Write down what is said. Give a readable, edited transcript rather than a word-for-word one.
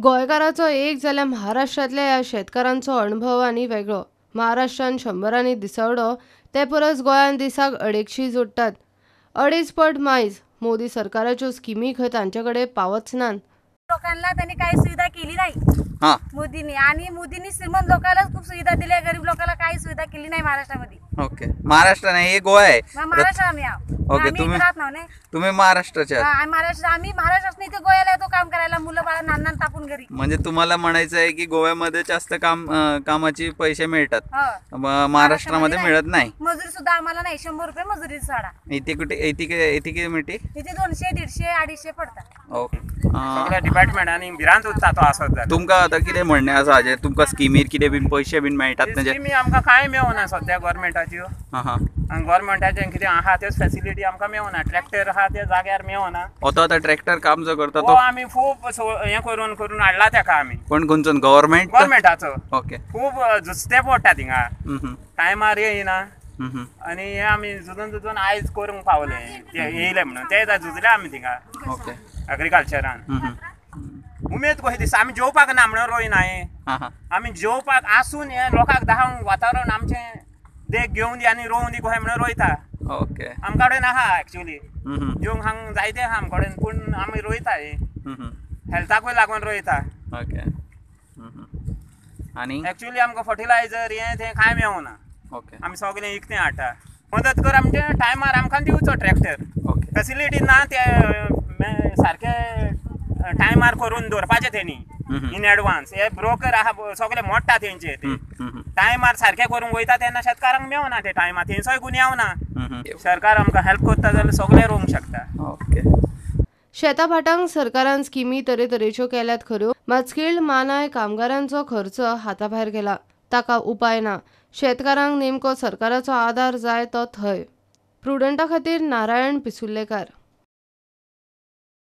गोंयकाराचो एक जाल्यार महाराष्ट्रांतल्या ह्या शेतकारांचो अणभव आनी वेगळो. महाराष्ट्रान शंबरांनी दिसवडो ते परस गोंयांत दिसाक 250 जोडटात. 2.5 पट मायज. मोदी सरकाराच्यो स्किमी खंय तांचे कडेन पावच नात. लोकांना त्यांनी काही सुविधा केली नाही मोदींनी, आणि मोदींनी श्रीमंत लोकांनाच खूप सुविधा दिल्या, गरीब लोकांना काही सुविधा केली नाही महाराष्ट्रामध्ये. ओके, महाराष्ट्र नाही हे गोवा आहे. महाराष्ट्र आम्ही आहोत. ओके, तुम्ही महाराष्ट्राचे आहात. महाराष्ट्र, आम्ही महाराष्ट्रात नाही तर गोव्याला येतो काम करायला, मुलं बाळा नाना टाकून घरी. म्हणजे तुम्हाला म्हणायचं आहे की गोव्यामध्ये जास्त कामाचे पैसे मिळतात, महाराष्ट्रामध्ये मिळत नाही. मजुरी सुद्धा आम्हाला नाही, 100 रुपये मजुरी साडा. इथे कुठे इथे मिळते? इथे 200, 150, 250 पडतात. ओके, सगळ्या डिपार्टमेंट आणि भिरांत उरता तो असत. तुमकां आतां कितें म्हणणें आसा हाजेर? तुमकां स्किमीर कितें बीन पैशे बीन मेळटात? स्किमी आमकां कांय मेळना सद्या गव्हर्मेंटाच्यो. आनी गव्हर्मेंटाचें कितें आहा त्योच फेसिलिटी आमकां मेळना. ट्रॅक्टर आहा ते जाग्यार मेळना. आतां ट्रॅक्टर काम जो करता तो आमी खूब हें करून करून हाडला तेका आमी. कोण खंयचो? गव्हर्मेंट? गव्हर्मेंटाचो. ओके, खूब झुजते पडटा थिंगा, टायमार येयना. आनी हे आमी झुजून झुजून आयज करूंक पावले, ते येयले म्हणून ते झुजले आमी थिंगा. ओके, एग्रीकल्चरान उमेद कशी दिसता. आमी जेवपाक ना म्हणून रोयना हें, आमी जेवपाक आसून हें लोकांक दाखोवंक वातावरण आमचें देख घेवन दी आनी रोवून दी कशें म्हणून रोयता. ओके, आमकां कडेन आहा एक्चुली जेवंक हांग जायते आहा आमचे कडेन, पूण आमी रोयता हें हेल्थाकूय लागून रोयता. ओके, आनी एक्चुली आमकां फर्टिलायझर हें तें कांय मेळना. ओके, आमी सगळें विकतें हाडटा. मदत कर आमचे टायमार आमकां दिवचो ट्रॅक्टर. फॅसिलिटी ना ते सारके टायमार करून दवरपाचे तेणी इन एडवान्स. हे ब्रोकर आहा सगळे मोडटा तेंचे, ते टायमार सारके करूंक वयता तेन्ना शेतकारांक मेळना ते टायमार, तेंचोय गुन्यांव ना. सरकार आमकां हेल्प करता जाल्यार सगळे रोवंक शकता. ओके, शेता भाटांक सरकारान स्किमी तरेतरेच्यो केल्यात खऱ्यो, मात स्किल्ड मानाय कामगारांचो खर्च हाता भायर गेला. ताका उपाय ना. शेतकारांक नेमको सरकाराचो आदार जाय तो थंय. प्रुडंटा खातीर नारायण पिसुर्लेकार.